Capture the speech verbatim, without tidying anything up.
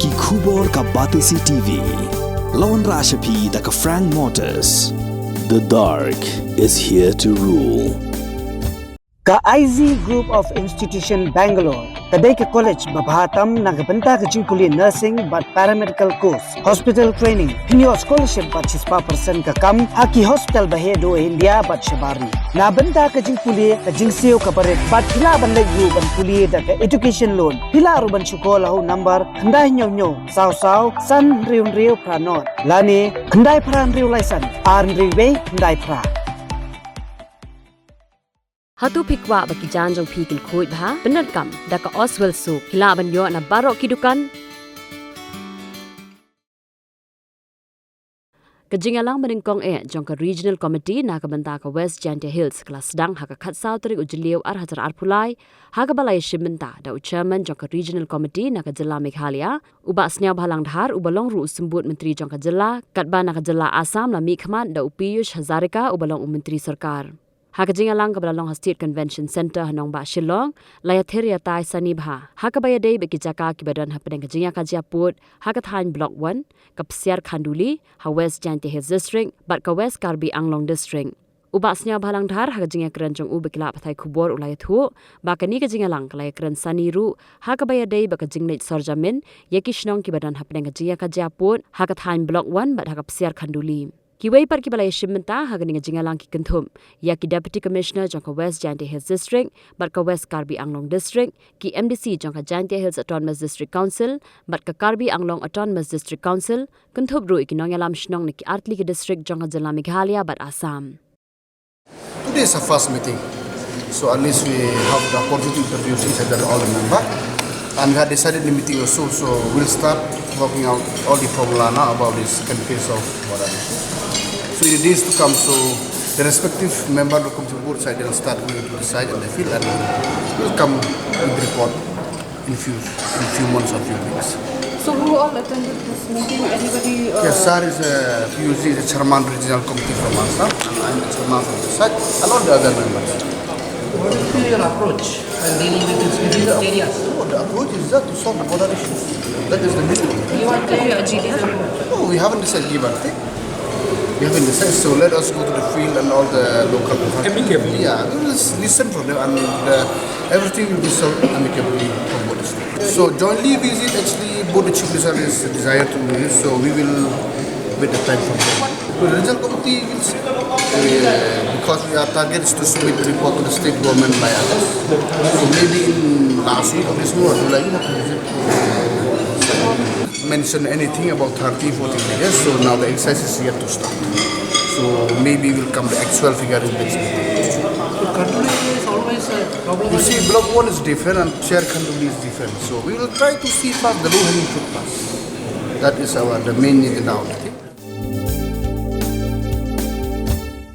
Ki khubor ka Batesi T V. La wanrah sha phi da ka Frank Motors. The dark is here to rule. Ka I Z Group of Institution Bangalore ka dei ka college ba bha tam na ka bynta ka jingpule nursing bad paramedical course, hospital training, pynïoh scholarship bad shispah percent ka kam ha ki hospital ba heh duh India bad shabar ri. Na bynta ka jingpule ka jingsiew ka barit bad phi lah ban leit ruh ban pule da ka education loan. Phi lah ruh ban shu call ha u number khyndai hynñiew hynñiew saw saw san hynriew hynriew phra nod lane khyndai phra hynriew lai san ar hynriew wei khyndai phra. Hato phi kwah ba ki jaiñ jong phi kin khuid bha? Pyndonkam da ka Oswell Soap. Phi lah ban ïoh na baroh ki dukan. Ka jingïalang banyngkong eh jong ka Regional Committee na ka bynta ka West Jaintia Hills ka la sdang ha ka khatsaw tarik u Jylliew ar hajar arphew lai, ha kaba la ïashim bynta da u Chairman jong ka Regional Committee na ka jylla Meghalaya, u Bah Sniawbhalang Dhar, uba long ruh u Symbud Myntri jong ka jylla, katba na ka jylla Assam la mihkhmat da u Piyush Hazarika, uba long u Myntri Sorkar. Ha ka jingïalang kaba la long ha State Convention Centre ha nongbah Shillong, la ïathir ïatai sani bha ha kaba ïadei bad ki jaka kiba don hapdeng ka jingïakajia pud ha ka thaiñ Block One, ka Psiar Khanduli ha West Jaintia Hills District bad ka West Karbi Anglong District. U Bah Sniawbhalang Dhar ha ka jingïakren jong u bad ki lad pathai khubor u la ïathuh ba kane ka jingïalang ka la ïakren sani ruh ha kaba ïadei bad ka jingleit sorjamin ïa ki shnong kiba don hapdeng ka jingïakajia pud ha ka thaiñ Block One bad ha ka Psiar Khanduli. Kiwei pat kiba la ïashim bynta ha kane ka jingïalang ki kynthup ïa ki Deputy Commissioner jong ka West Jaintia Hills District bad ka West Karbi Anglong District, ki M D C jong ka Jaintia Hills Autonomous District Council bad ka Karbi Anglong Autonomous District Council, kynthup ruh ïa ki nongïalam shnong na ki artylli ki district jong ka jylla Meghalaya bad Assam. Today is a first meeting, so at least we have the opportunity to introduce each other, all the member. And we had decided in the meeting also, so we'll start working out all the formula now about this second phase of border issue. So in the days to come, so the respective member will come to both side and start going to the site and the field, and we'll come with the report in few, in few months or few weeks. So who all attended this meeting? Anybody? Uh... Yes, sir is a P U C, is a chairman regional committee from Assam, and I'm the chairman from the site, and all the other members. What will be your approach in dealing with these difficult areas? No, the approach is just to solve the border issues. That is the main thing. You are clear, G D? No, we haven't decided, give and take. We haven't decided, so let us go to the field and all the local authorities. Amicably. Yeah, we will s-, listen from them and, uh, everything will be solved amicably from both the states. So jointly visit, actually, both the chief minister is desired to visit, so we will wait the time from them. The regional committee will see, uh, because we are targeted to submit the report to the state government by August. So maybe in last week of this month, July, we have to visit. Mention anything about thirty, forty villages, so now the exercise is yet to start. So maybe we'll come the actual figure in next meeting. So Khanduli is always a problem. You see, Block One is different and Psiar Khanduli is different. So we will try to see first the low-hanging fruit first. That is our, the main need now.